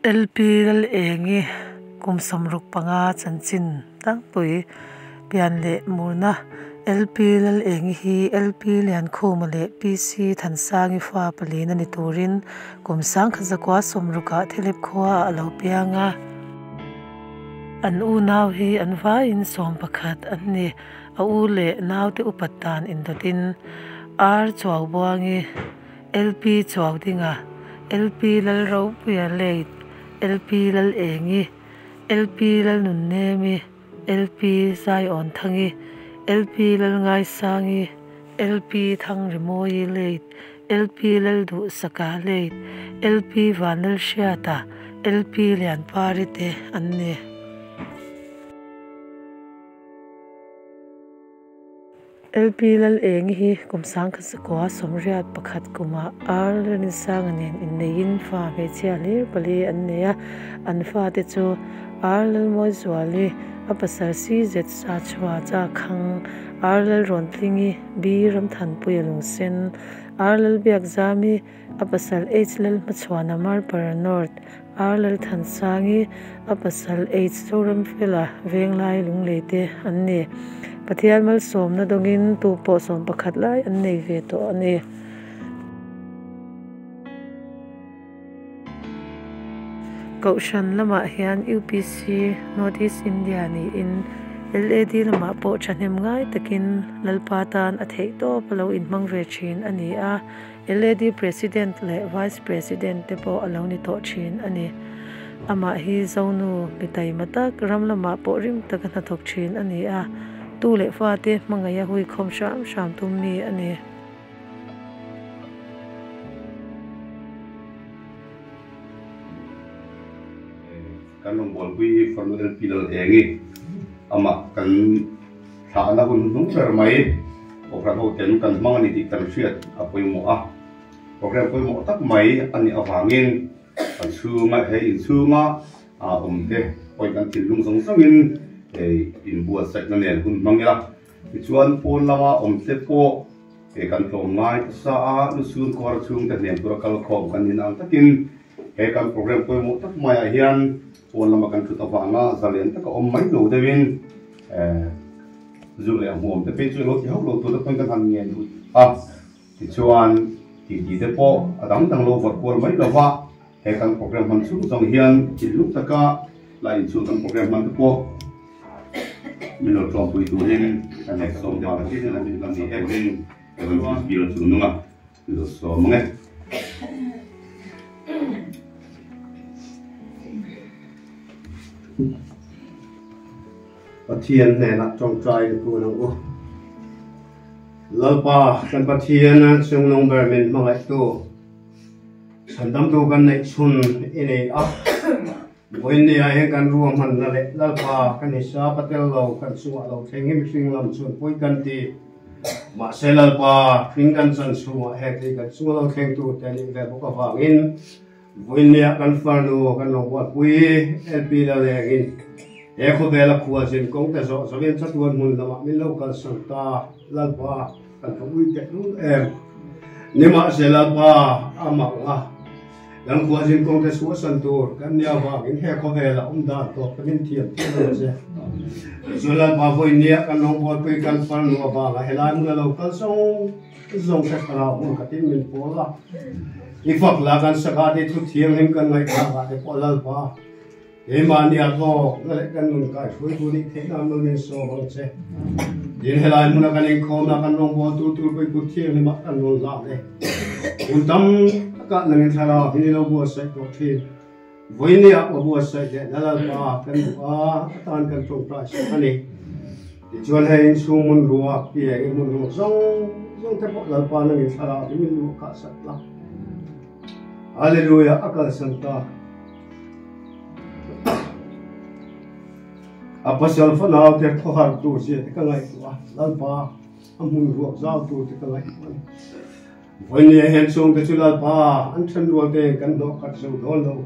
LP Lalengi kum 65 chanchin tlangpui pian leh murna LP Lalengi hi LP Liankhuma leh PC Thansangi fa palina ni turin kum 1960 ah Thelep khua ah a lo piang a. An unau hi an vaiin 11 an ni. A u leh naute upat dan indawtin R Chuaubuangi, LP Chuaudinga, LP Lalropuia Late, LP Lalengi, LP Lalnunnemi, LP Zaiawnthangi, LP Lalngaisangi, LP Thangrimawi Late, LP Lalduhsaka Late, LP Vanlalhriata, LP Lianpari te an ni. LP Lalengi hi kum 1981 kumah R Lalrinsanga nen inneiin fa hmeichhia hlir pali an nei a, an fate chu R Lalmawizuali, a pasal CZ Sachhua Chakhang, R Lalrawntlingi, B Ramthanpuia Lungsen, R Lalbiakzami, a pasal H Lalhmachhuana Marpara North, R Lalthansangi, a pasal H Zoramfela Venglai Lunglei te an ni. Pathian malsawmna dawngin tu pawh 11 lai an nei ve tawh a ni. Kohhran lamah hian UPC North East India niin LAD lamah pawh thahnem ngai takin Lalpa tan a theih tawp a lo inhmang ve thin a ni a. LAD President leh Vice President te pawh a lo ni tawh thin a ni. Amah hi Zonu mi taima tak ram lamah pawh rim taka hnathawk thin a ni a, tu leh fate hmangaih a huikhawm hram hram tum mi a ni. Kan rawngbawlpui hi Farnu LP Lalengi amah kan thlahna hun hnung ber mai Kohhran hoten kan hmang a ni tih kan hriat a pawimawh a. Program pawimawh tak mai a nih avangin kan chhunga he inchhunga awmte pawhin kan thinlung zawng zawngin hei inbuatsaihna nen hun hmang ila. Tichuan pawn lama awmte pawh he kan tlawm ngai ta sa a, lusun kawr chhungte hnem tura kal khawm kan nin ang takin he kan program pawimawh tak maiah hian pawn lama kan thut avanga zalen taka awm mai lo deuhin Zu leh hmuam te phei chu ilo ti hauh lo tur te pawhin kan han ngen duh a, tichuan titi te pawh a dang dang lo vawrh kual mai lova he kan program hman chhung zawng hian thinlung taka la inchhung kan program hman te pawh min lo tlawmpui turin kan hek sawm nghal a ni e. Evangelist Bill Chungnunga min lo sawm ang e. Pathian hnenah tawngtai in kun ang u. Lalpa, kan Pathian chungnung ber min hmangaihtu, chhandamtu kan neih chhun i nei a. Vawiin nia hian kan ruahmanna leh Lalpa kan hisap a tel lo, kan chungah lo thleng hi mihring lam chuan pawi kan ti. Mahse Lalpa, hring kan chan chhungah hek hi kan chunga lo thleng tur te a nih ve bawk avangin, Vawinia kan farnu kan lo buatpui LP Lalengin he khawvela khua zin kawng te zawh zawhin chatuan hmun lamah min lo kalsan ta Lalpa kan va ui teh lul em. Nimahse Lalpa a mak ang a, kan khua zin kawng te chhuahsan tur kan nia vangin he khawvela awm dan tawp ka min thiam thiam lo che. Tichuan Lalpa vawinia kan lo buatpui kan farnu avanga helai hmuna lo kal zawng Zawng te thlarau hmun khatin min pawl a, i fak la kan saka te thu thianghlim kan ngaihthlak ah te pawh Lalpa keimahni a hlawk na leh kan nun kai hruaitu nih theih nan nun min sawm ang che. Tin helai hmuna kan inkhawmna kan rawngbawltu tur puiput thianghlim ah kan rawn hlan e. Hun tam takah nangin thlarau hi ni lo buatsaih tawh thin. Vawinia a buatsaih leh na Lalpa kan duh a, atan kan tawngtai sak a ni. Tichuan hei inchhung hmun ruak, piang i hmun ruak zawng zawng te pawh Lalpa nangin thlarau hi min luh khah sak la. Hallelujah, a kalsan ta. A pasal fanau te khawhar tur zia te ka ngaihtuah a, Lalpa a hmun ruak zau tur te ka ngaihtuah a ni. Vawinia hian chhungte chu Lalpa an then rual tein kan hnawh khat zo dawn lo.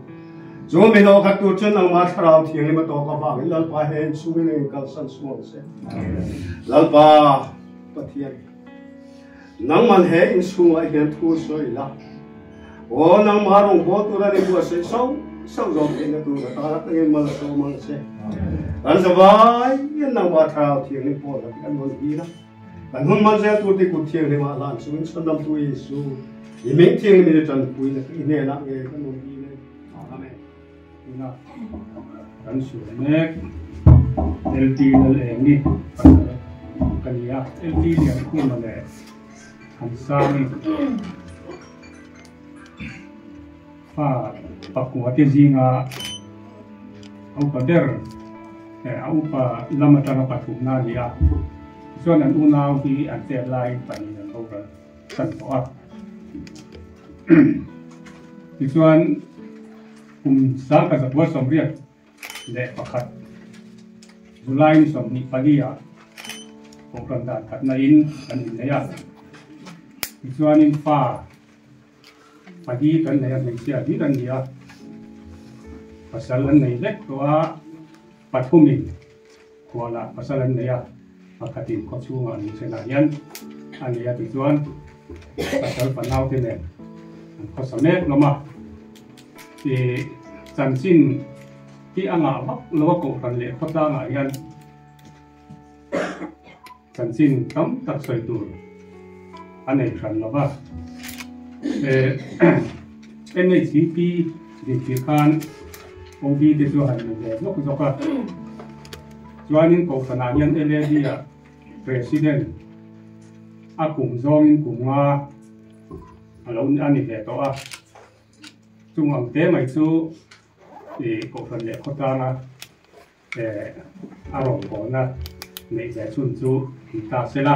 Chu mi hnawh khat tur chuan nangmah Thlarau Thianghlim a tawk avangin Lalpa he inchhungin a inkalsan suang che. Lalpa Pathian, nangman he inchhungah hian thu sawi la. Aw, nangmah rawngbâwl tura ni buatsaih so sauh zawm theihna tur a tana tangin mal a sawm ang che. Kan zavai hian nangmah Thlarau Thianghlim pawh la kan rawn hil a, kan hun hman zel tur te kut thianghlimah hlan chungin chhandamtu Isu i hming thianghlimin i tanpuina i hnenah ngei kan rawn hil e. Amen. Tuna kan sual mek LT Lal-Engi pasal ka ni a, LT Liankhuma leh Thansangi fa pakua te zinga a upa ber a upa lam atanga pathumna a ni a, tichuan an unau hi an chet laiin pahnih an boral tan tawh a. Tichuan kum sangkhat zapual sawmriat leh pakhat July ni 24 ah Kohhran dan khatna in kan innei a, tichuanin fa pali kan nei a, hmeichhia hlir an ni a, pasal an nei vek tawh a, pathumin khualah pasal an nei a, pakhatin khawchhungah lungsenah hian a nei a, tichuan pasal fanaute nen an khawsa mek hlawm a, ih chanchin hi a ngah vak lo a Kohhran leh khawtlangah hian chanchin tam tak sawi tur a nei hran lo va. NHCP diktir khan OB te chu han ni ve zawk zawk a, chuanin Kohhranah hian LAD ah President a kum zawngin kum nga a lo a ni ve tawh a, chung ang te mai chu ih Kohhran leh khawtlanga a rawngbawlna neih ve chhun chu ni ta se la.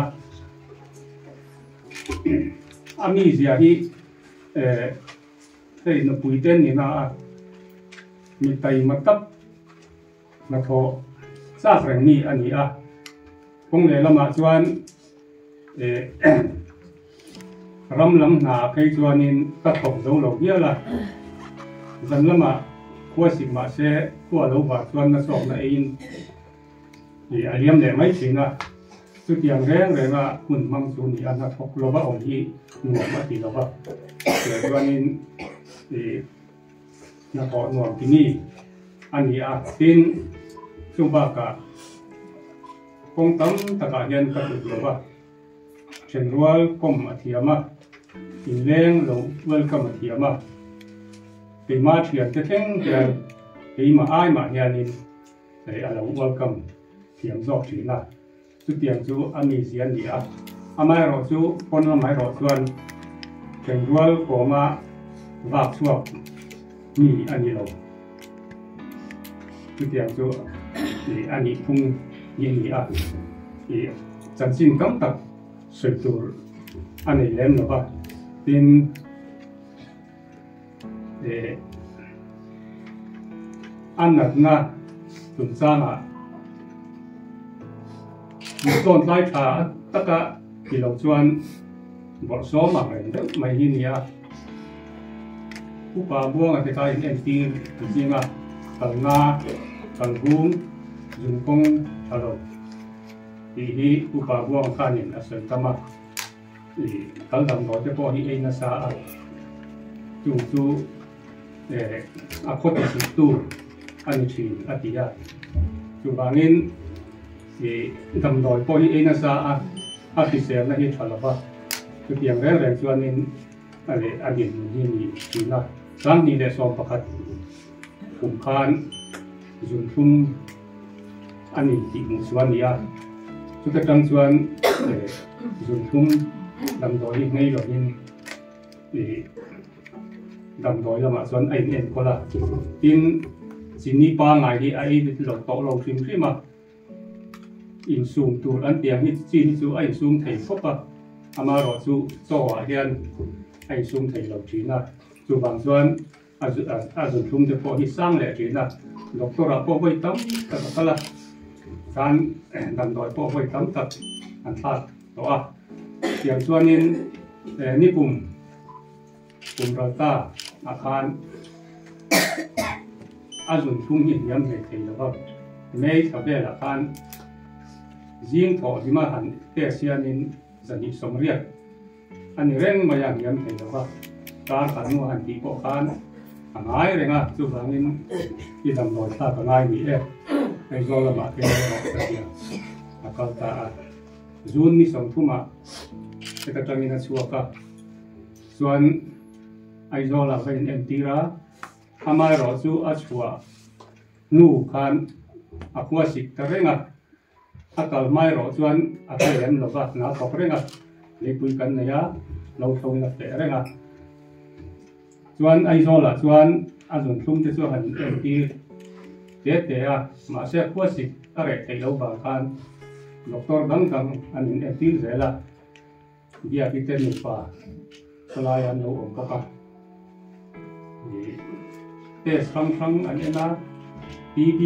A mizia hi hei nupui te ni na a, mi taima tak hnathawh chak reng mi a ni a. Kawng leh lamah chuan Ram lam hna ah phei chuanin ka thawk zo lo hial a, zan lamah khua sik mah se khua lo var chuan na chawkna eiin ih a liam leh mai thin a, chutiang reng renga hun hmang chu ni a hna thawk lova awm hi nuam a ti lo va, chutiang chuanin ih hnathawh nuam ti mi a ni a, tin chu bakah kawng tam takah hian ka tluk lo va. Thenrual kawm a thiam a, inleng lo welcome a thiam a, keima thiante thleng hian keimah ai mah hianin a lo welcome thiam zawk thin a, chutiang chu a mizia a ni a, amaherawh chu pawn lamah erawh chuan thenrual kawma vak chhuak mi a ni lo, chutiang chu a nih phung hi a ni a. Chanchin tam tak sawi tur a nei lem lo va, tin eh a natna chungchangah mutlawn tlai tha taka ti lo chuan bawrhsawm ang reng deuh mai hi nia. Upa Buanga te kha in entir zinga kalna kalhung zunkawng tha lo. Tih hi Upa Buang khanin a sawi tam a, ih kal damdawi te pawh hi ei nasa a, chung chu eh a khaw ti sik tur a ni thin a ti a, chuvangin ih damdawi pawh hi ei nasa a, a hriselna hi tha lova, chutiang reng reng chuanin a leh a dinhmun hi ni thin a, 2011 kum khan zunthlum. A ni tih hmuh chu a ni a, chuta tang chuan zunthlum damdawi hi ngei lovin ih damdawi lamah chuan a in enkawl a, tin chini pangngai hi a ei lo tawh lo hrim hrim a, insum tur an tih ang hi chi hi chu a insum thei khawp a, amaherawh chu chaw ah hian a insum thei lo thin a, chuvang chuan. A zunthlum te pawh hi sang leh thin a, doctor ah pawh vawi tam tak a kal a, chuan damdawi pawh vawi tam tak an thlak tawh a, tiang chuanin nikum kum ral ta ah khan a zunthlum hi hniam hlei thei lo va, May thla velah khan zing thawh hlima han test hianin zahnih sawmriat. A ni reng mai a, hniam thei lo va, kar khat hnu han tih pawh khan A ngai reng a, chuvangin i damdawi thlak a ngai ni e, Aizawl lamah te erawh ka tia a kal ta a. June ni sawmthumah heta tangin a chhuak a, chuan Aizawlah va inentir a, amaherawhchu a chhuah hnu khan a khua sik ta reng a. A kal hma erawh chuan a hre lem lo va, hna thawk reng a, leipui kan nei a, lo thlawin a feh reng a. Chuan Aizawlah chuan a zunthlum te chu a han entir te te a, mahse khuasik a reh theih loh vang khan doctor dang dang an in entir zel a, Biaki te nupa khawlai an lo awm bawk a. Test hrang hrang an en a, TB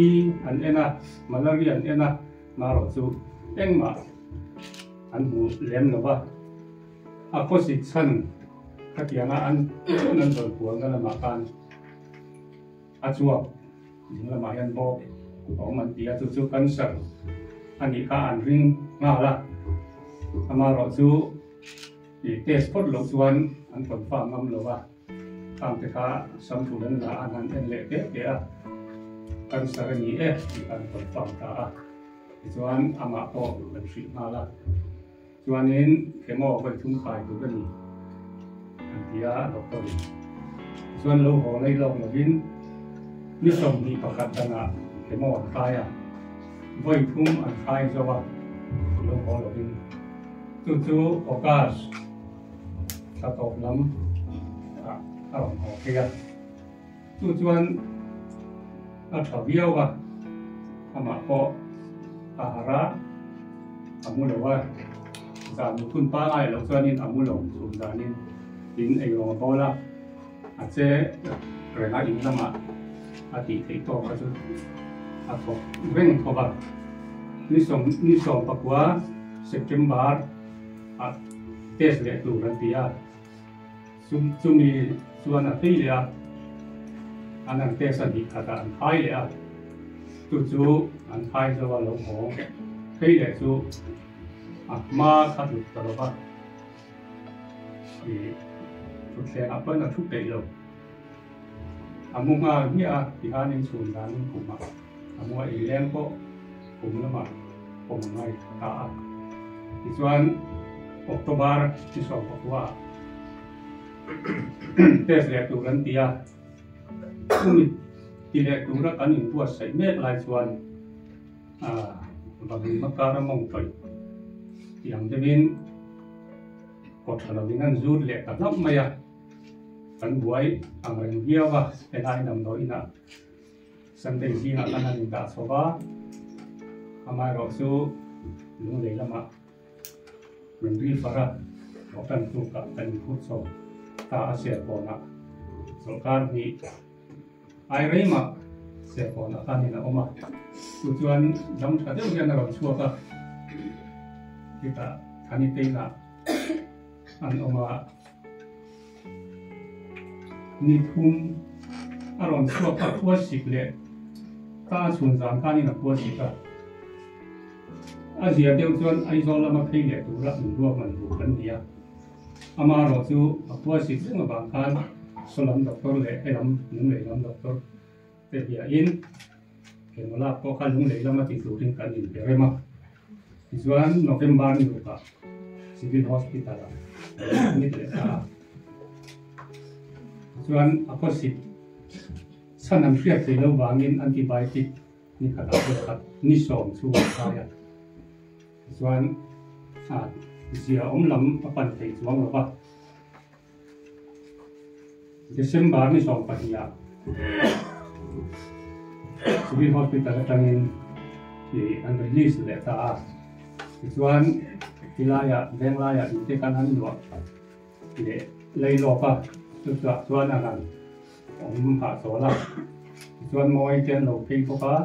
an en a, malaria an en a, marawh chu engmah an hmu lem lo va. A khawsik chhan khatianga an an rawn pualna lamah khan a chhuak ding lamah hian bawk a awm an ti a, chu chu cancer a nih kha an ring nghal a, amaherawh chu I test phawt loh chuan an confirm ngam lo a, khang te kha sample an la a, an han en leh te te a, cancer a ni e tih kha an confirm ta a, tichuan amah pawh kan hrih nghal a, chuanin chemo vawi thum kai tur a ni an ti a doctor in, tichuan lo haw lei lawk lovin ni 21 danah chemo an kai a, vawi thum an kai zo a, lo haw lovin. Chu chu August thla tawp lam ah a rawn haw phei a, chu chuan a tha viau a, amah pawh a harh a, a mu lo a, zan mutun pangai loh chuanin a mu lo chhun danin in eirawng a bawl a, a che reng a in lamah a tih theih tawk kha chu a thawk reng thawk a, ni sawm ni 19 September ah test leh tur an ti a, chumi chuan a phei leh a, an han test a hnih khatah an khai leh a, chu chu an khai zo a lo haw phei leh chu a hma kha lut ta lo va, ih thutthleng ah pawhin a thu peih lo, a mu nghal hmiah a tihianin chhun danin khumah a mu a inleng pawh kum lamah pawm a ngai ta a. Tichuan October ni 19 ah test leh tur an ti a, chumi ti leh tura kan inbuatsaih mek lai chuan Vahlim akara mawng tawih tih ang deuhin kaw tha lovin an zut leh ta hlauh mai a, kan buai ang reng viau a, helai damdawi inah Sunday zingah khan an indah chho va, amaherawh chu lunglei lamah rawn ri far a, Hotel tlukah kan inphur chho ta a, Serkawnah sawrkar hnih ai rei mah Serkawnah khanin a awm a, chu chuan dam tha deuh hian a rawn chhuak a, chutah Thaniteina an awm a. Ni thum a rawn chhuak a, khua sik leh ta a chhun zan khanin a khua sik a. A zia deuh chuan Aizawl lama phei leh tura inruahman duh kan ni a. Amaherawh chu a khua sik reng avang khan Sawlam doctor leh helam Lunglei lam doctor te biain Kemawlak pawh kha Lunglei lama ti turin kan inpe rem a. Tichuan November ni rukah Civil Hospital ah admit leh ta a. Tichuan a khawsik chhan an hriat thei lo vangin antibiotic ni khatah pawh khat ni 10 chhung an khai a. Tichuan a zia awm lam a pan thei chuang lo va. December ni 12 ah Civil Hospital atangin ih an release leh ta a, tichuan tilaiah venglaiah mite kan han luah leh lei lawk a, chutah chuan an han awm hahchawl a, tichuan mawi te an lo phei bawk a,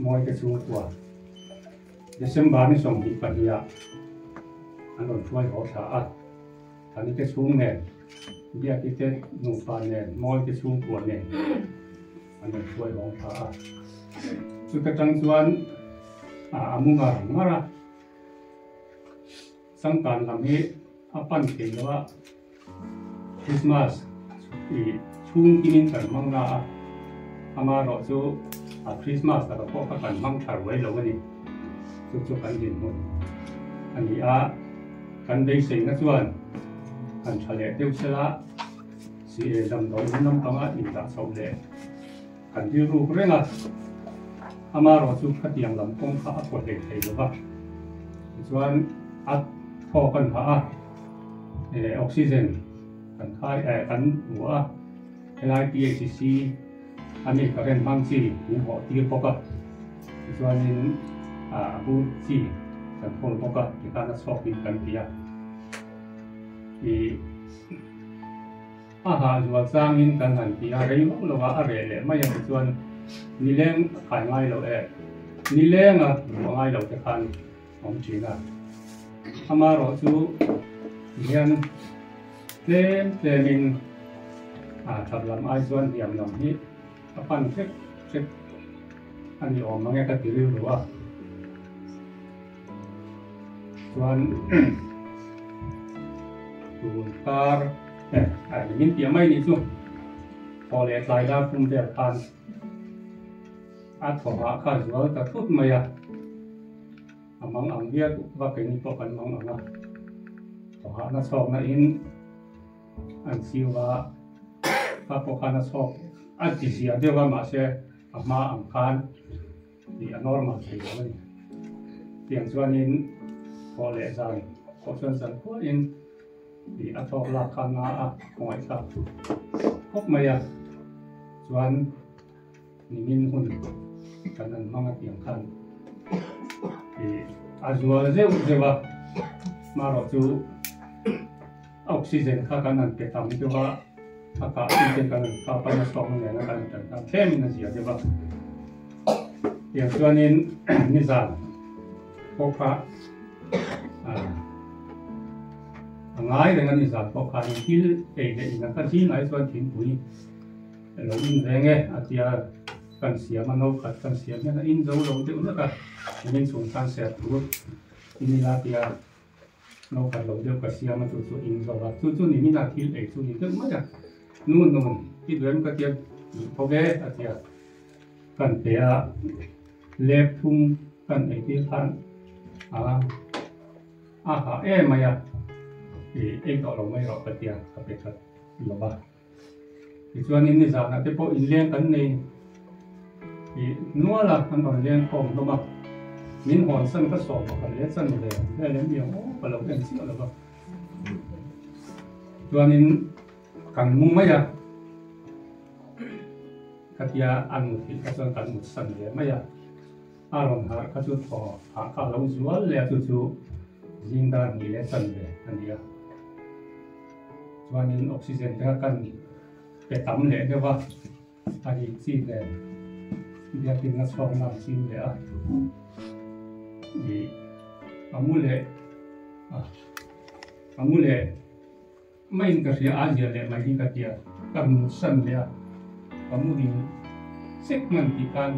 mawi te chhungkua December ni 22 ah an rawn hruai haw thla a. Thani te chhung nen, Biaki te nupa nen, Mawi te chhungkua nen an rawn hruai awm tha a. Chuta tang chuan a mu ngar ngar a, changkan lam hi a pan thei lo a, Christmas i. Chhung kinin kan hmang na a, amaherawhchu a Christmas taka pawh kha kan hmang tha ruai lo a ni. Chu chu kan dinhmun a ni a, kan beiseina chuan kan tha leh deuh sela, CA damdawi in lampanga indah chhoh leh kan rilruk reng a, amaherawhchu khatiang lam kawng kha a pawh hlei thei lo va, tichuan a thaw kan hah a, oxygen. Kan khai eh kan hmu a, helai PHC a mi current hmang chi min hawh tir bawk a, tichuanin a bur chi kan hawl bawk a, tikhan a chhuak in kan ti a. Ih a hah zual changin kan han ti a, rei vak lo a, a reh leh mai a, tichuan nileng a khai ngai lo eh, nileng a ruah ngai lo te khan awm thin a, amaherawhchu hian tlem tlemin a that lam ai chuan hniam lam hi a pan hrek hrek a ni awm ang e ka ti rilru a, chuan tun kar eh a ni min piah mai ni chu thaw leh tlai dar tum vel khan a thawhah kha zual ta thut mai a. A mang ang viau va keini pawh kan mang ang a, thawhahna chhawkna in an chiu a, kha pawh khan a chhawk a ti zia deuh a mahse a hma ang khan tih a normal thei lo a ni. Tiang chuanin thawh leh zan pawh chuan zan khuain tih a thawk lak kha na a khawngaihthlak khawp mai a, chuan. Nimin hun kan an hmang a tiang khan a zual zeuh zeuh a, marawh chu oxygen kha kan han pe tam deuh a, a kah chi te kan han kap a, nasawng nena kan han tan khan tlemin a zia deuh a. Tiang chuanin nizan pawh kha a ngai reng a, nizan pawh khanin thil ei leh in a kha zingah hi chuan thingpui Lo in veng e a tia kan siam a, no khat kan siam hian a in zo lo deuh hlek a, min chhung khan ser tur in ila tia no khat lo deuh ka siam a chu chu in zo a, chu chu ni min a thil ei chu ni deuh mai a, nu nun i duh em ka tia duh tho ve a tia kan pe a, lep thum kan ei tir khan a a hah em mai a, ei tawh lo mai rawh ka tia ka pe khat lo va. Tichuanin nizanah te pawh inleng kan nei ih nual a, an rawn leng khawm hlawm a, min hawnsan ka sawm pakhat leh chan ve vel em niang aw ka lo en chiah lo va. Chuanin kan mu mai a, khatia an mut hi kha chuan kan mut san ve mai a, a rawn harh kha chu thaw hah kha a lo zual leh a, chu chu zing dar hnih leh chan ve a ni a. Chuanin oxygen te kha kan pe tam leh deuh a, a ri chi nen biakin a chhuak nan chim leh a, ih a mu leh a mu leh maiin ka hria a zia leh mai hi ka tia ka mut san leh a, ka mu ding sek hman tih khan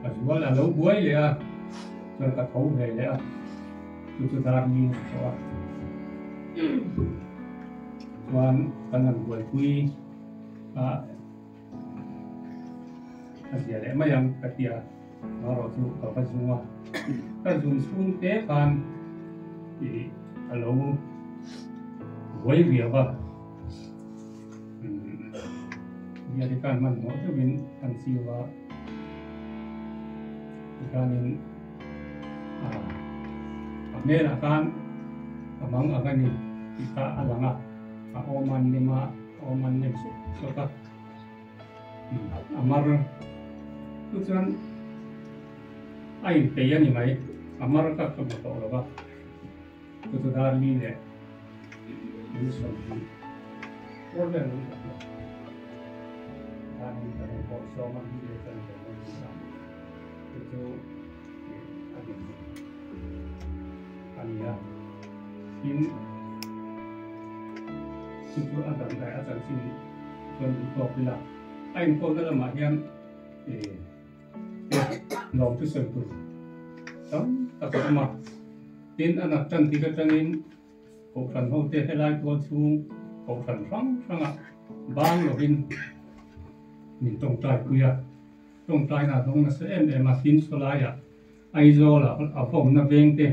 ka zual a lo buai leh a, chuan ka tho ve leh a. Chu chu dar ni a tawh a, chuan kan han buaipui a, a zia leh mai ang ka ti a, marawh chu ka va zung a, ka zung chhung te khan ih a lo buai riau a, biak hi khan hmanhmawh deuhin an chiu a, tikhanin. A hmelah khan a mang ang a ni tih kha a lang a, a awm an nem a, a awm an nem sawk sawk a, a mar chu chuan a inpeih a ni mai, a mar ka ka hmu tawh lo va, chu chu dar li leh in sawmhnih awr vel an ni tawh a, dar li ka rawn pawh sawm a, li leh chuan vel an ni a, chu chu. A dik a ni a, tin chu chu a dang daih a chanchin chuan duh tawk ila a inkawlna lamah hian ih lawm chu sawi tur tam tak a awm a, tin a nat tan tir atangin kohhran hote helai tual chhung kohhran hrang hrangah. bang lovin min tawngtai pui a, tawngtaina a dawng nasa em em a, tin sawlaiah Aizawla a vawmna vengte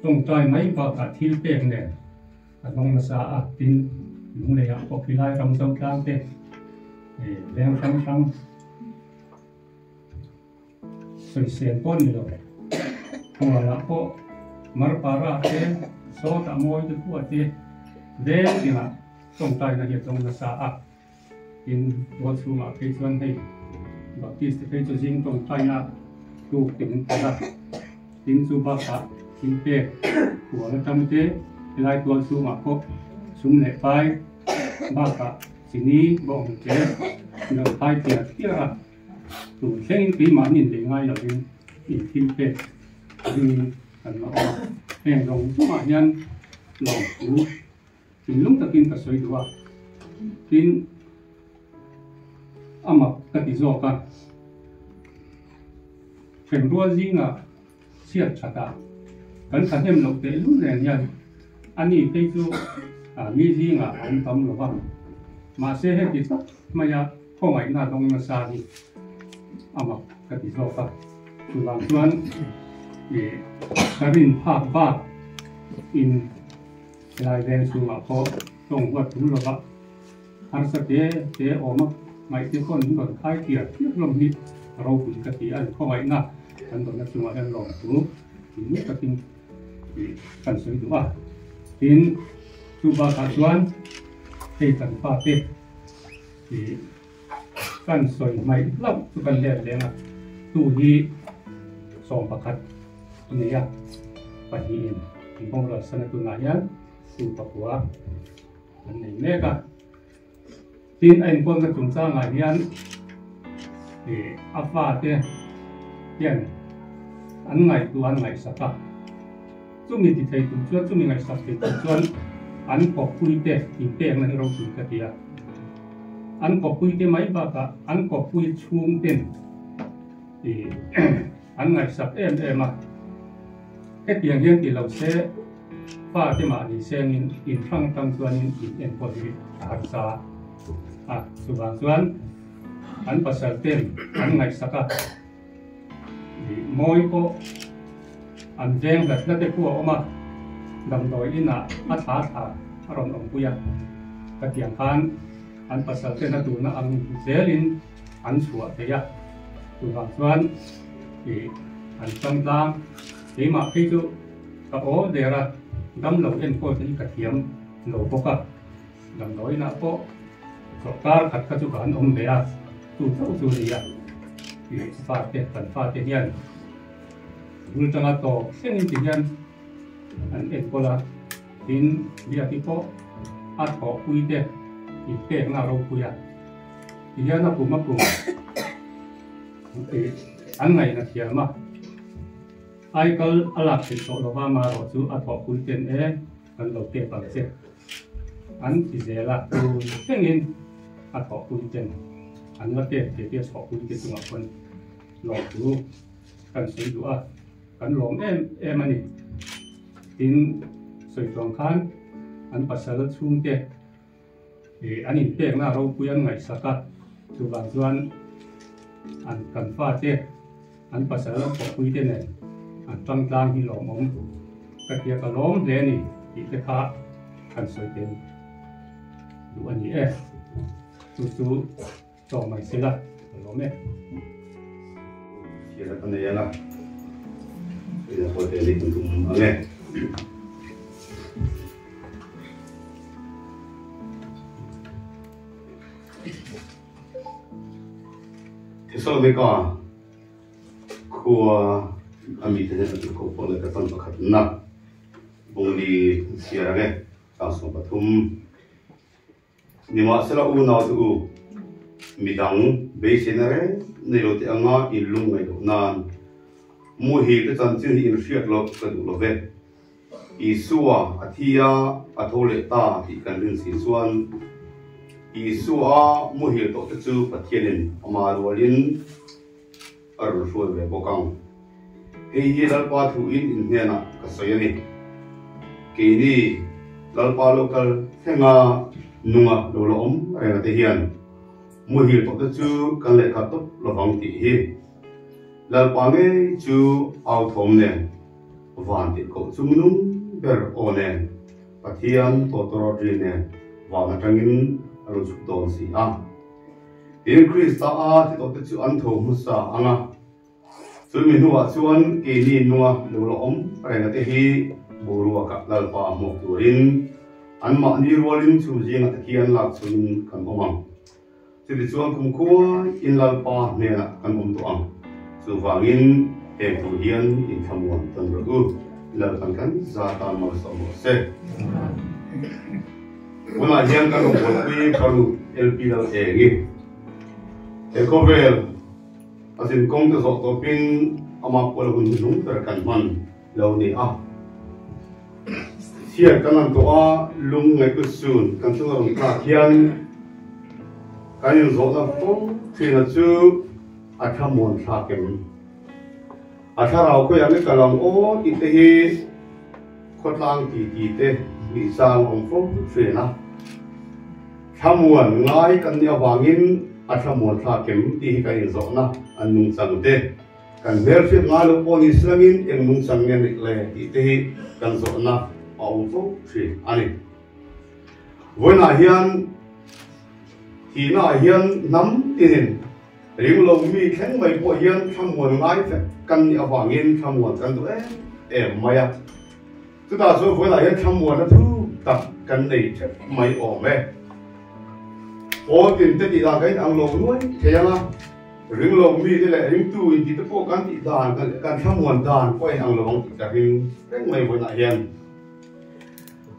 tawngtai mai bakah thil pek nen a dawng nasa a, tin Lungleiah pawh khilai ram zotlang te veng hrang hrang sawisel pawh ni lo. Khualah pawh Marpara te, Sawtah mawi te khuah te veng tingah tawngtaina hi a dawng nasa a. Tin, tual chhungah phei chuan hei Baptist te phei chu zing tawngtaina tuk te min pe a. Tin, chu bakah thil pek khual atang te helai tual chhungah pawh sum leh pai bakah chini bawng te an rawn phai tiar tiar a. Tun thlengin keimahni inlei ngai lovin in thil pek ringin kan la awm a. Heng zawng zawngah hian lawmthu thinlung takin ka sawi duh a, tin a mak ka ti zawk a. Hremrual zingah chhiat that a, kan thahnem loh tehlul nen hian ani phei chu mi zingah a awm tam lo va, mahse heti tak maia khawngaihna dawng nasa hi a mak ka ti zawk a. Chuvang chuan ka rin phak bak in helai veng chhungah pawh tawng huat tum lova harsa te te awm a ngaihte pawn min rawn khai tiar tiar hlawm hi a ropui ka ti a ni. Khawngaihna kan dawrna chungah hian lawmthu tih takin kan sawi duh a. Tin, chu bakah chuan hei kan fate ih kan sawi hmaih hlauh chu kan let leng a, tu hi 11 a nei a, pahnihin an boral san a tunah hian tu pakua an nei mek a. Tin, a inkawlna chungchangah hian ih a fate hian an ngaihtuah an ngaihsak a, chumi ti thei tur chuan chumi ngaihsak thei tur chuan an kawppuite inpekna hi ropui ka ti a. An kawppuite mai bakah an kawppui chhungten ih an ngaihsak em em a, hetiang hian ti lo se. Pa te mahni sengin in hrang atang chuanin in enkawl hi a harsa a, chuvang chuan an pasal ten an ngaihsak a, ih mawi pawh an veng hlat hlat te khu a awm a, damdawi inah a thla thla a rawn awmpui a, khatiang khan an pasal ten a duhna ang zelin an chhuah thei a, chuvang chuan ih an changtlang keimah phei chu. Ka aw der a, damlo enkawl te hi ka thiam lo bawk a, damdawiinah pawh chawlhkar khat kha chu ka han awm ve a, chu chauh chu a ni a, tih fate kan fate hian bul tanga tawp thlengin ti hian an enkawl a, tin Biaki pawh a thawhpui te inpekna a ropui a, ti hian a kum a kum an ngaihna thiam a. Aikal a lak theih tawh lova marawh chu a thawhpui ten e kan lo pek ang che an ti zel a, tun thlengin a thawhpui ten an la pek thei te thawhpui te chungah pawn lawmthu kan sawi duh a, kan lawm em em a ni. Tin, sawi tuang khan an pasal chhungte an inpekna ropui an ngaihsak a, chuvang chuan an kan fate an pasal an thawhpui te nen an tang tlang hi lawmawm ka tia ka lawm hle a ni tih te kha kan sawi tel duh a ni e, chu chu tawng mai sela ka lawm e. Thil a ka nei ang a, ina pawh tel hi kan tum ang e. Thesalonika khua a mite hian a tirhkoh pawh leh ka tan pakhatna bungli chhiar ang e, chang 13. Nimahsela unau te u, midang beiseina reng nei lo te anga in lung ngaih loh nan muhil te chanchin hi in hriat loh ka duh lo ve. Isua a thi a, a tho leh ta tih kan rin si chuan Isua muhil tawh te chu Pathianin ama rualin a rawn hruai ve bawk ang. Hei hi Lalpa thuin in hnenah ka sawi a ni. Keini Lalpa lo kal thleng a. Nunga lo la awm reng a te hian muhil tawh te chu kan lehkha tawp lovang tih hi Lalpa ngei chu au thawm nen van tih koh chung nung ber aw nen Pathian tawtawrawt ri nen van atangin a rawn chhuk dawn si a. Tin Krista a thi tawh te chu an tho hmasa ang a. Chumi hnuah chuan keini nunga lo la awm renga te hi boruakah Lalpa hmuak turin anmahni rualin chhum zingah te khian lak chhunin kan awm ang. Chutichuan kumkhua in Lalpa hnenah kan awm tawh ang. Chuvangin heng thu hian inthlamuan tan rawh u. Lalpan kan za tan malsawm rawh se. Tunah hian kan rawn buaipui Faruk LP Lal Engi he khawvel A zinkawng te zawh tawpin amah kual hun hnung ber kan hman lo ni a. Chhiat kan han tawh a, lung ngaihtu sun kan chunga rawn tlak hian kan inzawhna fo thin a chu a thlamuan thlak em? A thlarau khawiah nge kal ang aw tih te hi khawtlang titi te nih chang a awm fo thin a. Thlamuan ngai kan nih avangin a thlamuan thlak em tih hi kan inzawhna an nungchang te kan hmelhriat ngai loh pawh ni silangin eng nungchang nge nih le tih te hi kan zawhna a awm fo thin a ni. Vawiinah hian thihnaah hian hnam tinin ringlo mi thleng mai pawh hian thlamuan ngai vek kan nih avangin thlamuan kan duh em em mai a. Chutah chuan vawilah hian thlamuanna thu tak kan nei theuh mai awm e. Pawl tin te tih dan kan inang lo nuai thei ang a, ring lo mi te leh ringtu in tih te pawh kan tih dan kan thlamuan dan pawh a inang lo ang tih ka ring reng mai vawilah hian.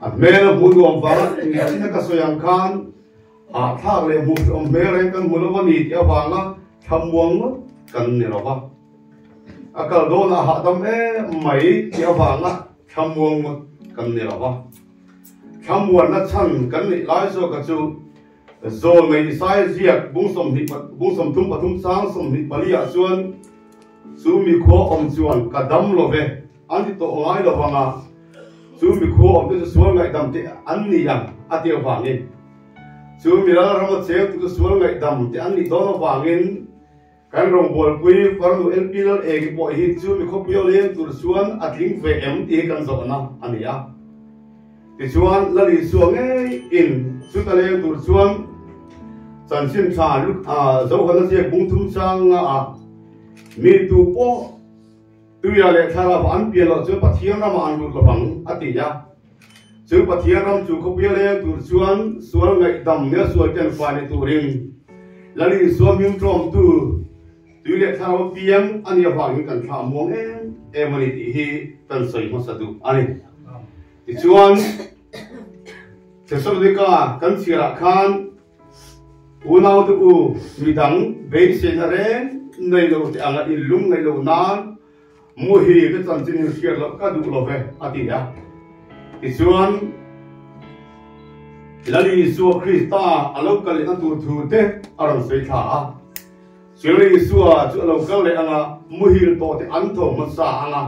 A hmel a hmuh nuam vanga engtin a ka sawi ang khan hahthlak leh hmuh hrehawm hmel reng kan hmu lo a ni tih avanga thlamuang ngawt kan ni lo va. A kal dawn a hahdam em mai tih avanga thlamuang ngawt kan ni lo va. Thlamuanna chhan kan neih lai zawka chu Zawl nei Isaiah ziak bung sawmhnih bung 33 chang 24 ah chuan chu mi khua awm chuan ka dam lo ve an ti tawh ngai lo vanga chu mi khua awm te chu sual ngaihdam te an ni ang a ti avangin chu mi ral rama cheng tu chu sual ngaihdam te an nih dawn avangin Kan rawngbawlpui farnu LP Lal Egi pawh hi chu mi khawpui a leng tur chuan a tling ve em tih hi kan zawhna a ni a. Tichuan Lal Isua ngei in chuta leng tur chuan chanchin tha Zohana ziak bung thum changa ah mi tu pawh tuia leh thlarau an pian loh chuan Pathian ramah an lut lovang a ti a. Chu Pathian ram chu khawpui a leng tur chuan sual ngaihdam nia sual ken fai ni turin Lal Isua hming tlawmtu tui leh thlarau piang a nih avangin kan thlah muang em em a ni tih hi kan sawi hmasa duh a ni. Tichuan, Thesalonika kan chhiarah khan unaute u midang beiseina reng nei lo te anga inlung ngaih loh nan Muhi ka chanchin in hriat loh ka duh lo ve, a ti a. Tichuan, Lal Isua Krista a lo kal lehna tur thu te a rawn sawi thla a. Chu Lal Isua chu a lo kal leh ang a, muhil tawh te an tho hmasa ang a,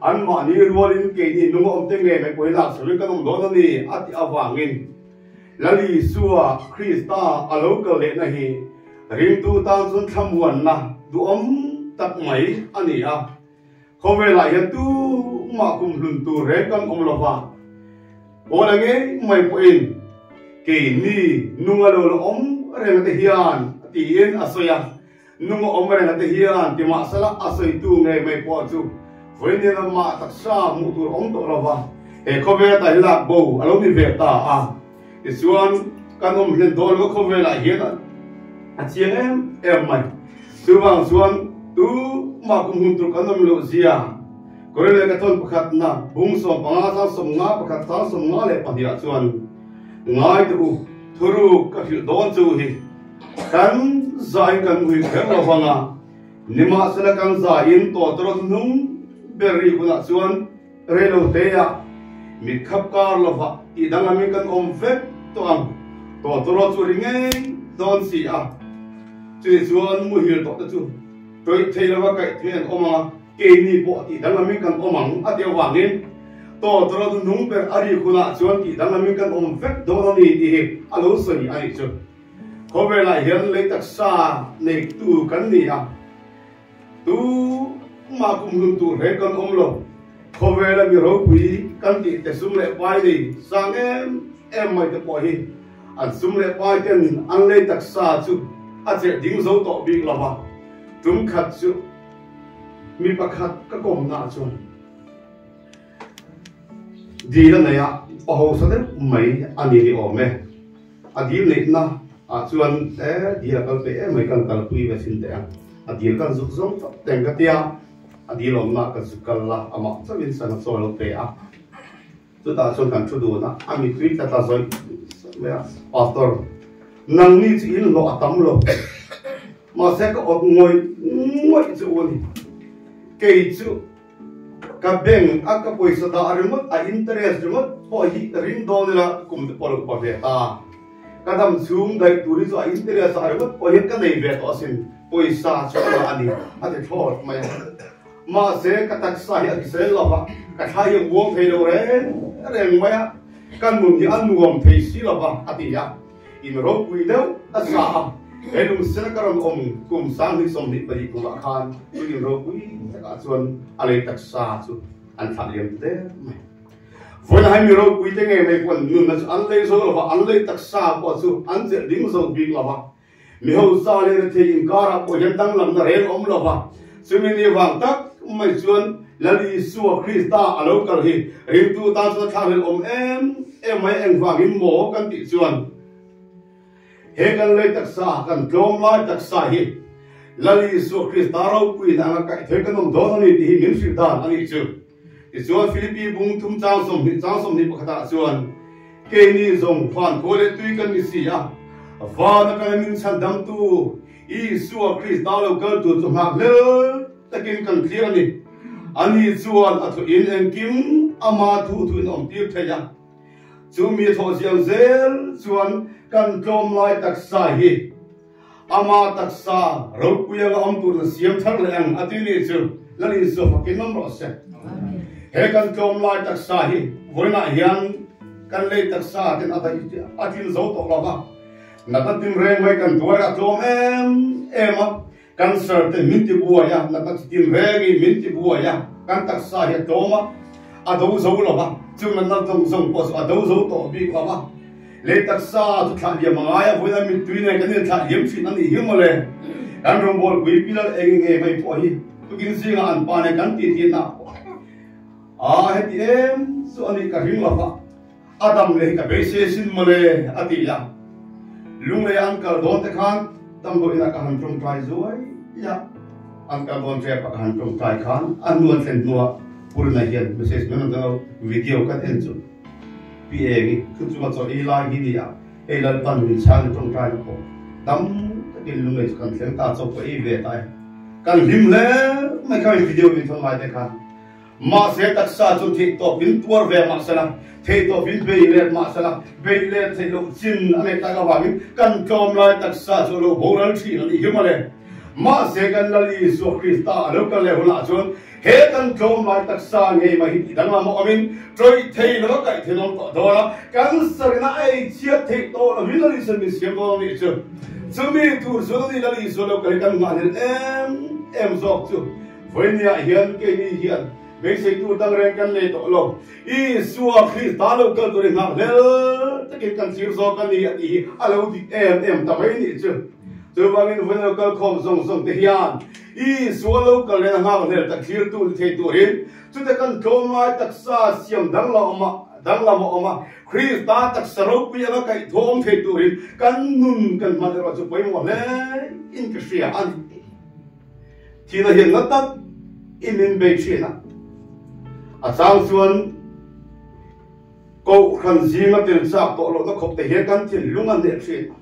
anmahni rualin keini nunga awm te ngei mai pawhin lak chhoin kan awm dawn a ni, a tih avangin Lal Isua Krista a lo kal lehna hi ringtu tan chuan thlamuanna duhawm tak mai a ni a. Khawvelah hian tumah kumhlun tur reng kan awm lo va, Paula ngei mai pawhin keini nunga lo la awm reng te hian tiin a sawi a. Nunga awm reng te hian ti mahsela a sawitu ngei mai pawh chu vawiin amah taksa hmuh tur awm tawh lo va, he khawvel ta hi lak bo a lo ni ve ta a. Tichuan, kan awm hlen dawn lo khawvelah hian a chiang em em mai. Chuvang chuan tumah kum hun tur kan awm loh zia Korileh ka thawn pakhatna bung 15 chang 50 pakhat chang 52 ah chuan ngai teh u, thuruk ka hrilh dawn chu hi kan zain kan ui kher lo vang a, nimahsela kan zain tawtawrawt hnung ber ri hunah chuan Reilo teah mit khap kar lovah tih danglamin kan awm vek tawh ang. Tawtawrawt chu ri ngei dawn si a, chutih chuan muhil tawh te chu tawih thei lova kaih thei an awm ang a, keini pawh tih danglamin kan awm ang a tih avangin Tawtawrawt nung ber a rik hunah chuan tih danglamin kan awm vek dawn a ni tih hi a lo sawi a nih chu. Khawvelah hian lei taksa neihtu kan ni a, tu mah kum hlun tur hle kan awm lo. Khawvela mi ropui kan tih te sum leh pai nei sang em em mai te pawh hi an sum leh pai ten an lei taksa chu a chelh ding zo tawh bik lo va, tum khat chu mi pakhat ka kawmna chuan Dil a nei a, a hausa deuh mai a ni ni awm e. A dil neihna ah chuan e dil a kal peih em mai kan kalpui ve thin teh ang. A dil kan zuk zawng tak teng ka tia, a dil awmna ka zuk kal la, amah chauhin sana chaw a lo pe a. Chutah chuan kan thu dun a, a mittui tla tla zawih zawih mai a, Pastor, nangni chu in hlawh a tam lo, mahse ka awt ngawih ngawih chu u a ni. Kei chu Ka bank a ka pawisa dah ringawt a interest ringawt pawh hi ring dawn ila kum te pawh lo pa ve ta. Ka dam chhung daih tur hi chu a interest ah ringawt pawh hian ka nei ve tawh asin, pawisa chu a la a ni a ti thlawt mai a. Mahse ka taksa hi a hrisel lo va, ka thla hi a muang thei lo reng reng mai a, ka nun hi a nuam thei si lo va a ti a. In ropui deuh a sa a, he lungsena ka rawn awm kum 2024 kumah khan chu in ropui takah chuan a lei taksa chu an thlah liam ta der mai. Vawiin hai mi ropui te ngei mai pawh nunna chu an lei zo lova, an lei taksa pawh chu an chelh ding zo bik lova, mi hausa leh rethei inkarah pawh hian danglamna reng awm lova, chumi ni vang tak mai chuan Lal Isua Krista a lo kal hi ringtu tan chuan a thlakhlelh awm em em mai engvangin maw kan tih chuan he kan lei taksa kan tlawm lai taksa hi Lal Isua Krista ropuiin anga kaih thei kan awm dawn a ni tih hi min hrilh dan a nih chu. Tichuan Philippi bung thum chang 20 chang 21 ah chuan keini zawng van khaw leh tui kan ni si a, vana kan min chhandamtu Isua Krista lo kal tur chu nghak hlel takin kan thlir a ni. Ani chuan a thuin engkim ama thu thuin a awm tir thei a. Chu mi thawh ziang zel chuan kan tlawm lai taksa hi ama taksa ropui anga awm turin a siam thar leh ang a ti nih chu Lal Isua fakin awm rawh se. He kan tlawm lai taksa hi vawiinah hian kan lei taksa ten a tlin zo tawh lo va. Nata tin reng mai kan tuar a tlawm em em a, cancer te min ti buai a, nata chi tin reng in min ti buai a, kan taksa hi a tlawm a, a do zo lo va, chung natna zawng zawng pawh chu a do zo tawh bik lo va, lei taksa chu thlah liam a ngai a, vawiin a mittui nen kan inthlah liam thin a nih hi mawle. Kan rawngbawlpui pilal eng nge mai pawh hi tukin zingah an pa nen kan titi na pawh a heti em chu a nih ka ring lo va. A dam leh hi ka beisei sin mawle a ti a. Lunglei an kal dawn te khan damdawi inah ka han tawngtai zuai a, an kal dawn trep ah ka han tawngtai khan a hnu an thlen hnuah Purina hian message mai rawn lo video kan en chu Pi Engi thu chunga chaw ei lai hi ni a, hei Lalpan min chhang in tawngtai na pawh tam takin lunglei chu kan thleng ta chaw pawh ei ve ta e. Kan hlim hle mai kha video min thawn lai te khan. Mahse taksa chu theihtawpin tuar ve mahsela, theihtawpin bei let mahsela, bei let theih loh chin a neih tak avangin kan tlawm lai taksa chu a lo boral thin a nih hi mawle. Mahse kan Lal Isua Krista a lo kal leh hunah chuan he kan tlawm lai taksa ngei mai hi tih danglam a awmin tawih thei lova kaih theih awm tawh dawn a, kan sarina a ei chhiat theih tawh lovin Lal Isua min siam dawn a nih chu. Chumi tur chu ni Lal Isua lo kal hi kan nghahhlelh em em zawk chu. Vawinia hian keini hian beisei tur dang reng kan nei tawh lo. Isua Krista lo kal tur i nghah hlel takin kan thlir zawk a ni a tih hi a lo dik em em ta mai nih chu. Chuvangin vawiin lo kal khawm zawng zawng te hian Isua lo kal leh a nghak hlel tak thlir tu ni thei turin chute kan tlawm lai taksa siam danglam a danglam a awm a, Krista taksa ropui anga kaihthawm thei turin kan nun kan hman erawh chu pawimawh hle in ka hria a ni. Thil a hian na tak in min bei thin a, a chang chuan Kohhran zinga tel chak tawh lohna khawp te hian kan thinlung a hneh thin a.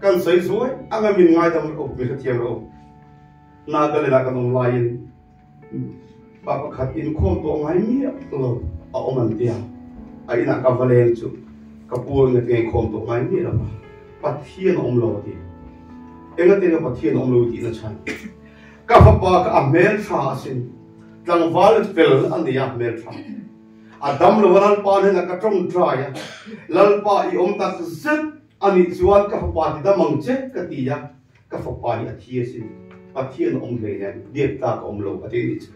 Kan sawi zuai anga min ngaidam rawh u, min hrethiam rawh u. Nagaland ah kan awm laiin pa pakhat inkhawm tawh ngai miah lo a awm an tia, a inah ka va leng chu ka pu in a ti inkhawm tawh ngai miah lo va, Pathian a awm lo a ti. Enga teng a Pathian a awm lo tihna chhan? Ka fapa kha a hmeltha asin. Tlangval fel a ni a, hmeltha. A dam lo a Lalpa hnenah ka tawngtai a, Lalpa i awm tak zet a nih chuan ka fapa ti dam ang che ka ti a, ka fapa hi a thi asin, Pathian a awm hleinem, biak tlak a awm lo a ti a nih chu.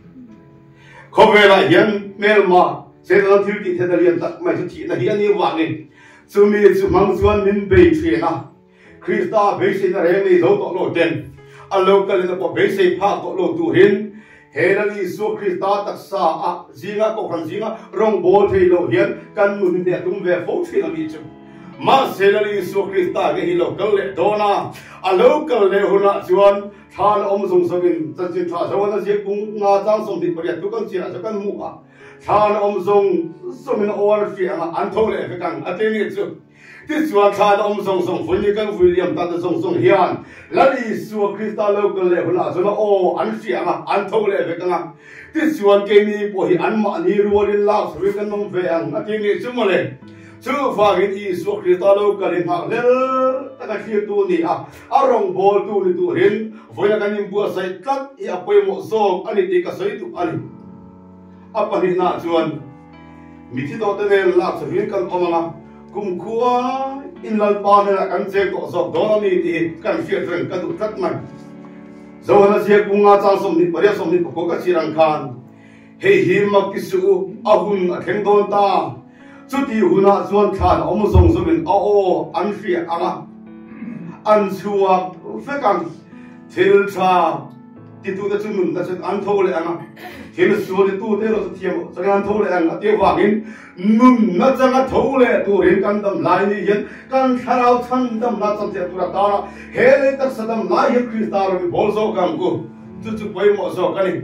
Khawvelah hian hmelma Setana thil tih theihna lian tak mai chu thihna hi a nih avangin chumi chu hmang chuan min bei thin a, Krista beiseina reng nei zo tawh lo ten a lo kalin a pawh beisei phak tawh lo turin he Lal Isua Krista taksa a zinga kohhran zinga rawngbâwl thei lo hian kan nun hi a tum ve fo thin a nih chu. Mahse Lal Isua Krista nge hi lo kal leh dawn a, a lo kal leh hunah chuan thlan a awm zawng zawngin chanchin tha zo an a ziak bung nga chang 28 thu kan chiah chu kan hmu a, thlan a awm zawng zawngin a aw an hria ang a, an tho leh vek ang a ti nih chu. Tichuan thlan a awm zawng zawng vui ni kan vui liam tan zawng zawng hian Lal Isua Krista lo kal leh hunah chuan a aw an hria ang a, an tho leh vek ang a. Tichuan keini pawh hi anmahni rualin lak chhoin kan awm ve ang a ti nih chu mawle. Chuvangin Isua Krista lo kal hi nghakhlel taka thlirtu ni a, a rawngbawltu ni turin vawiin a kan inbuatsaih tlat hi a pawimawh zawk a ni tih ka sawi duh a ni. A pahnihnaah chuan. Mithi tawhte nen lak chhuhin kan awm ang a, kumkhua in Lalpa hnenah kan cheng tawh zawk dawn a ni tih hi kan hriat reng ka duh tlat mai. Johana ziak bunga chang 28 24 ka chhir ang khan, Hei hi mak ti suh u, a hun a thleng dawn ta. Chuti hunah chuan thlan awm zawng zawngin a aw an hria ang a, an chhuak vek ang. Thil tha titute chu nunna chu an tho leh ang a, thil sual titute erawh chu thiam changin an tho leh ang a tih avangin nunna changa tho leh turin kan dam lai ni hian kan thlarau chhandamna chancheh tur atana he lei taksa dam lai hian Krista rawn i bawl zawk ang ku. Chu chu pawimawh zawk a ni.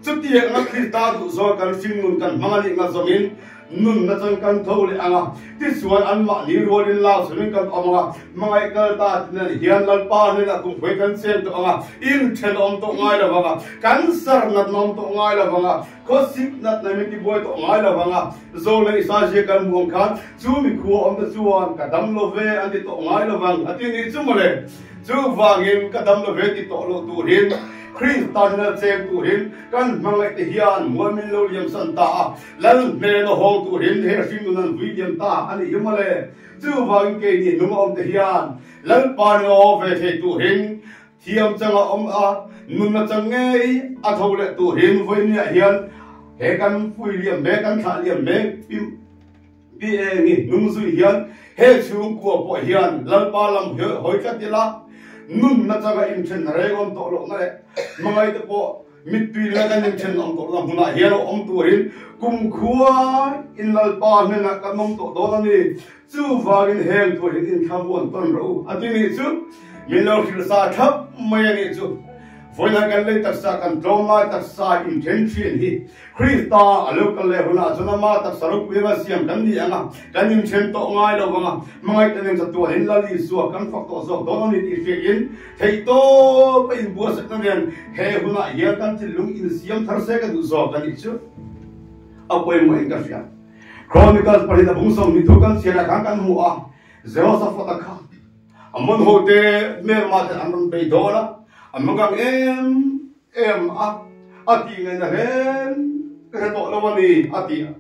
Chutiang anga Krista duh zawk kan hringnun kan hmang a nih nga zawngin Nunna chuan kan tho leh ang a, tichuan anmahni rualin lau chungin kan awm ang a, hmangaih kal ta tinan hian Lalpa hnenah kumkhuai kan cheng tawh ang a, inthen awm tawh ngai lo vang a, cancer natna awm tawh ngai lo vang a, khawsik natna min tibuai tawh ngai lo vang a, Zo leh Isaia kan hmuh ang khan chu mikhua awm te chuan ka dam lo ve an ti tawh ngai lo vang a ti nih chu mawle. Chuvangin ka dam lo ve ti tawh loh turin Krista hnena cheng turin kan hmangaih te hian mual min lo liam san ta a, Lal hmel a hawng turin he hringnun an vui diam ta a nih hi mawle. Chuvangin keini nung a awm te hian Lalpa nen a aw ve thei turin thiam chang a awm a, nunna chang ngei a tho leh turin vawinia hian he kan fui liam mek, kan thlah liam mek pi engi hnung zui hian he chhungkua pawh hian Lalpa lam hawi tlat ila, nunna changa inthen reng awm tawh lohna leh hmangaihte pawh Mittui leh kan inthen awm tawh la hmunah hian a awm turin kumkhua in Lalpa hnenah kan awm tawh dawn a ni. Chuvangin heng tur hian inthlamuan tawn rawh u a ti nih chu min lo hrilh sa thlap mai a nih chu. Vawiinah kan lei taksa kan tlawm lai taksa inthen thin hi Krista a lo kal leh hunah chuan ama taksa ropui anga siam kan ni ang a, kan inthen tawh ngai lo vang a, hmangaih ta nen chatuan in Lal Isua kan fak tawh zawk dawn a ni tih hriain Theihtawp a inbuatsaihna nen he hunah hian kan thinlung insiam thar se ka duh zawk a nih chu a pawimawh in ka hria. Chronicles pahnih a bung 20 thu kan chhiarah khan kan hmu a, Jehoshaphat-a kha a hmun hote hmelma ten an rawn bei dawn a, a mangang em em a, a tih ngaihna reng ka hre tawh lo a ni a ti a.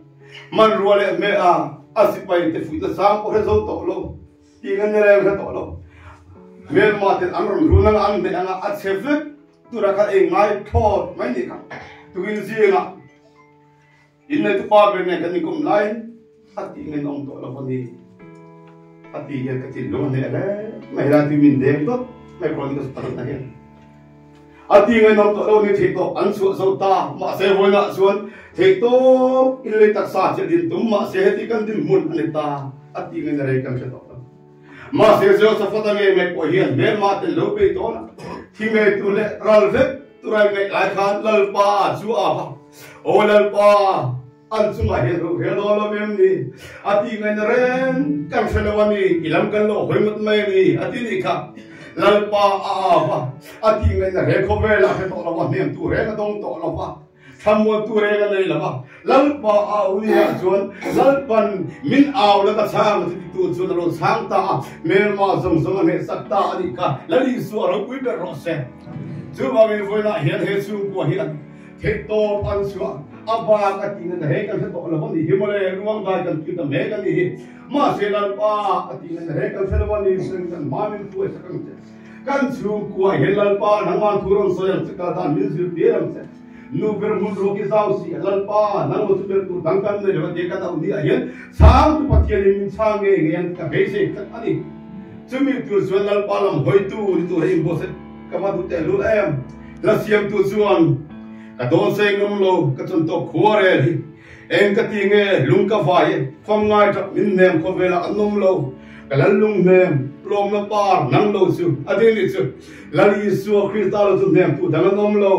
Hmanrua leh hmeh a, a sipai te fuihna sang pawh hre zo tawh lo. Tih kan ni reng hre tawh lo. Hmelma ten an rawn run anga an hmeh anga a chhe vek tura kha ei ngai thlawt mai ni kha. Tukin zingah innei tupa ber nen kan inkawm laiin a tih ngain awm tawh lo a ni. A ti hian ka thinlung a hneh reng mai helai tui min deng dawt mai Chronicles pakhatna hian. A ti ngainawm tawh lo ni theihtawp an chhuah zo ta. Mahse vawiinah chuan theihtawp in lei taksa chiah din tum mahse heti kan dinhmun a ni ta a ti ngaina rei kan hre tawh lo. Mahse Jehoshaphat-a ngei mai pawh hian hmelma tel lo bei dawn a, thi ngei tur leh ral vek tura i ngaih lai khan Lalpa chu a va, Aw Lalpa, an chungah hian ro rel dawn lo em ni? A ti ngaina reng kan hre lo a ni, i lam kan lo hawi ngawt mai a ni, a ti nih kha. Lalpa a au a, a ti ngaina reng khawvelah hre tawh lo va, hnemtu reng a dawng tawh lo va, thlamuantu reng a nei lo va. Lalpa a au ni ah chuan Lalpan min au la ka chhang a ti titu chuan a lo chhang ta a, hmelma zawng zawng a hnehsak ta a nih kha. Lal Isua ropui ber rawh se. Chuvangin vawiinah hian he chhungkua hian. Theihtawp an chhuah a bak a tih nana he kan hre tawh lo a nih hi mawle, ruang dai kan kir ta mek a nih hi. Mahse Lalpa a tih nana he kan hre lo a ni, sen kan hma min hruai sak ang che. Kan chhungkua hian Lalpa nangman thu rawn sawi ang che, kal dan min zir tir ang che. Nu ber hmun ruak i zau si a, Lalpa nang lo chu ber tur dang kan nei lo a tia kan auh ni ah hian chhangtu Pathianin min chhang ngei ngei ang ka beisei tlat a ni. Chumi tur chuan Lalpa lam hawitu ni tur hi inbuatsaih ka va duh tehlul em. Hla siamtu chuan, Ka dawn sei ngam lo, ka chun tawp khua rel hi. Eng ka ti nge, lung ka vai e, fam ngai tap min hnem khawvelah an awm lo. Ka lal lung hnem, tlawmna par nang lo chu, a ding ni chu. Lal Isua Krista lo chu hnemtu dang an awm lo.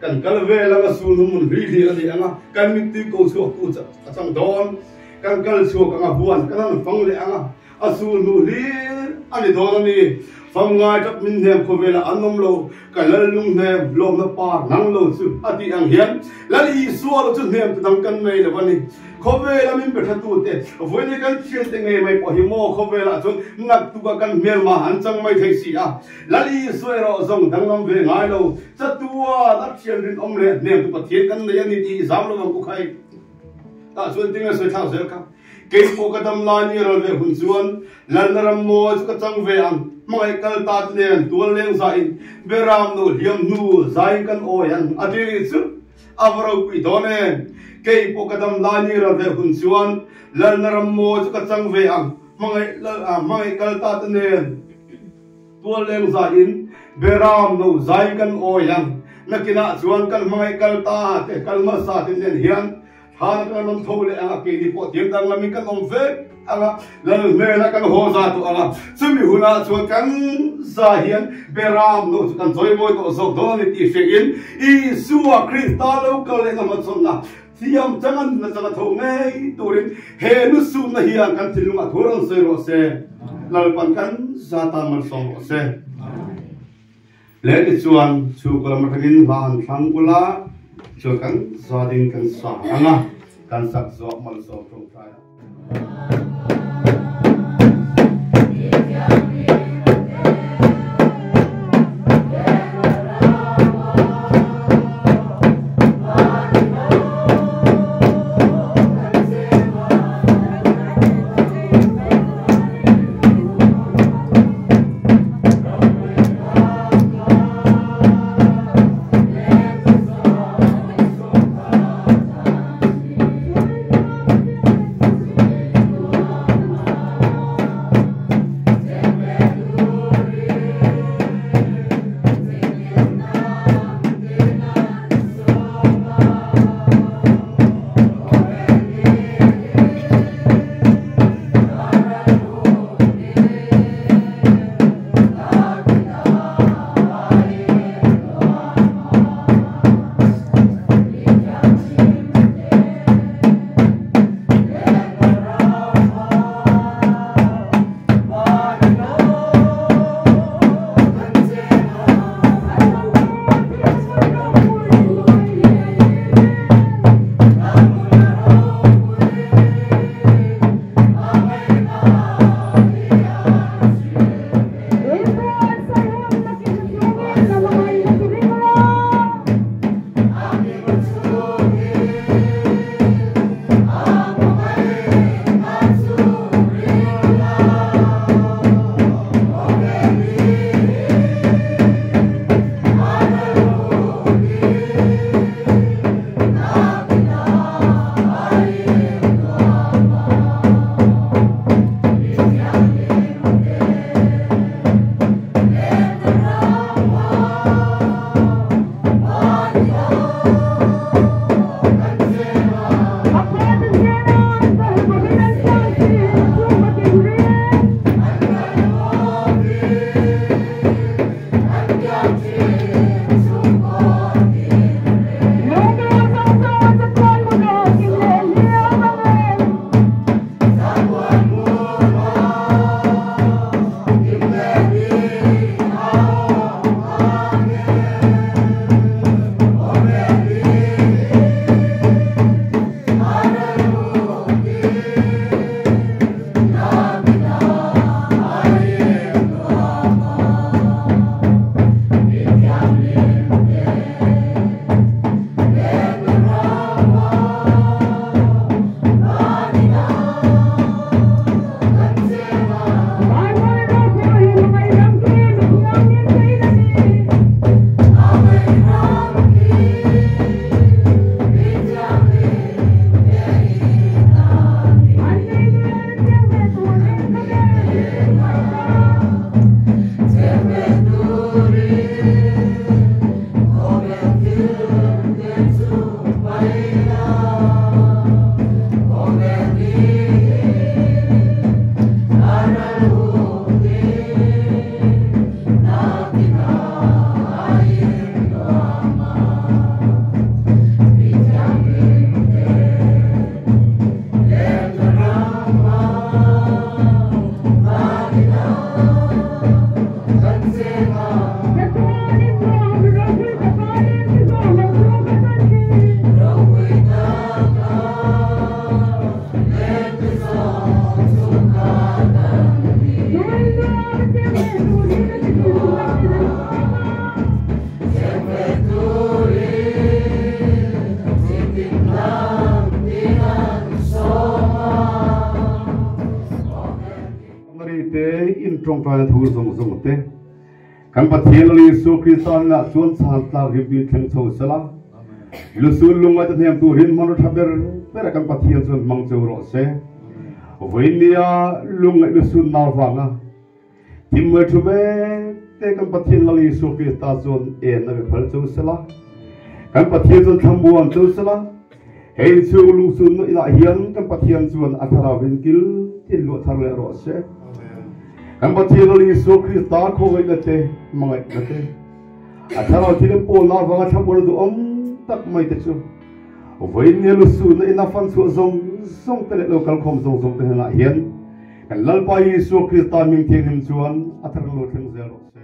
Kan kal vel anga sulhnu mun hlui hlir a ni anga, kan mittui ko chhuaktu a chang dawn. Kan kal chhuak anga huan kan han fang leh anga, A sulhnu hlir a ni dawn a ni. Fam ngai tap min hnem khawvelah an awm lo, ka lal lung hnem lawmna par nang lo chu a tih ang hian Lal Isua lo chu hnem tu dang kan nei lo a ni. Khawvela min pe tha tute, vawiin kan thiante ngei mai pawh hi maw khawvelah chuan naktuk kan hmelma an chang mai thei si a. Lal Isua erawh zawng danglam ve ngai lo, chatuan a thian rinawm leh hnem tu Pathian kan nei a ni tih i zam lo ang ku khai. Tah chuan tinge sawi thlak zel kha. Kei pawh ka dam lai ni ral ve hun chuan Lalna ram mawi chu ka chang ve ang. Hmangaih kal ta te nen tual leng zaiin Beram no hliam hnu zaiin kan awi ang a ti nih chu a va ropui dawn em. Kei pawh ka dam lai ni ral ve hun chuan Lalna ram mawi chu ka chang ve ang. Hmangaih hmangaih kal ta te nen tual leng zaiin Beram no zaiin kan awi ang. Nakinah chuan kan hmangaih kal ta te kal hmasa te nen hian Thlan kan awm tho leh ang a, keini pawh tiang danglamin kan awm vek ang a, lal hnenah kan haw za tawh ang a, chumi hunah chuan kan za hian Beram no chu kan chawimawi tawh zawk dawn a ni tih hriain Isua Krista lo kal leh na hmachhawnna thiam changa nunna changa tho ngei turin he lusumna hian kan thinlungah thu rawn sawi rawh se. Lalpan kan za tan malsawm rawh se. Le tichuan chhungkaw lam atangin hla han thlang ula, chuan kan za ding kan sa ang a, kan sak zawk malsawm tawngtai a. In tawngtaina thu zawng zawng te kan Pathian Lal Isua Krista hnenah chuan chhan tlak rimtuin thleng chho sela, lusun lungngaihte hnem turin hmanraw tha ber bera kan Pathian chuan hmang cheu rawh se. Vawinia lungngaih lusun nau vanga thimmuai thu mek te kan Pathian Lal Isua Krista chuan en a be phal cheu sela, kan Pathian chuan thlamuan cheu sela, Hei inchhung lungsun na inah hian kan Pathian chuan a thlarauin kil tin luah thar leh rawh se. Kan Pathian Lal Isua Krista khawngaihna te, hmangaihna te, a thlarau thil in pawlna avanga thlamuana duhawm tak mai te chu vawiin lusun na ina fan chhuah zawng zawng te leh lo kalkhawm zawng zawng te hnenah hian kan Lalpa Isua Krista hming thianghlim chuan a thar lo thleng zel rawh se.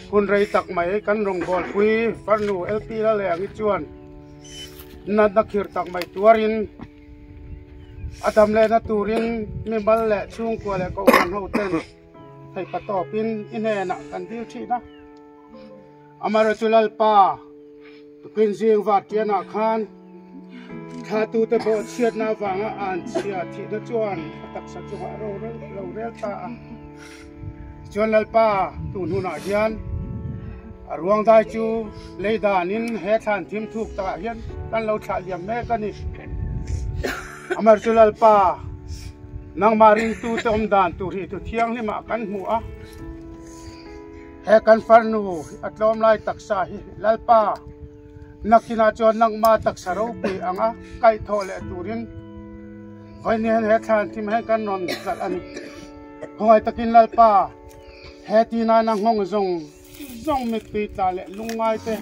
Hun rei tak mai kan rawngbawlpui farnu LP Laleng chuan natna khir tak mai tuarin a dam lehna turin mimal leh chhungkua leh kohhran ho ten thei pa tawpin i hnenah kan dil thin a. Amaherawhchu Lalpa tukin zing vartianah khan thlatute pawh chhiatna avanga an chhia thihna chuan a taksa chungah a ro rel ta a. Tichuan Lalpa tun hunah hian a ruang dai chu lei danin he thlan thim thuk takah hian kan lo thlah liam mek a ni. Amaherawhchu Lalpa nangmah ringtute awm dan tur hi thu thianghlimah kan hmu a. He kan farnu a tlawm lai taksa hi Lalpa nakinah chuan nangmah taksa ropui anga kaihthawh leh turin vawiin he thlan thim hian kan rawn tlalh a ni. Khawngaih takin Lalpa he ti nana nghawng zawng zawng mittui tla leh lungngai te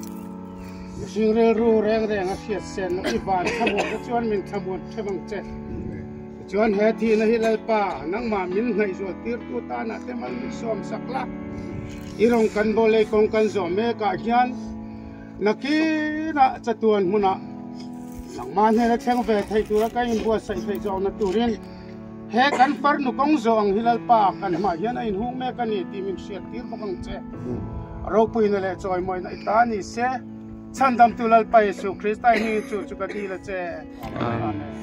Mihring rilru reng reng a hriat sen loh i van thlamuan te chuan min thlamuan ṭhem ang che. Tichuan he thihna hi Lalpa, nangmah min ngaihzual tirtu tanah te mal min sawm sak la. I rawng kan bawl lei kawng kan zawh mekah hian nakinah chatuan hmunah nangmah hnena thleng ve thei tura ka inbuatsaih theih zawkna turin he kan farnu kawng zawh ang hi Lalpa kan hmah hian a inhung mek a ni tih min hriat tir bawk ang che. Ropuina leh chawimawina i ta ni se, Chhandamtu Lalpa Jesuh Krista i hmingin chu chu ka dil a che. Amen.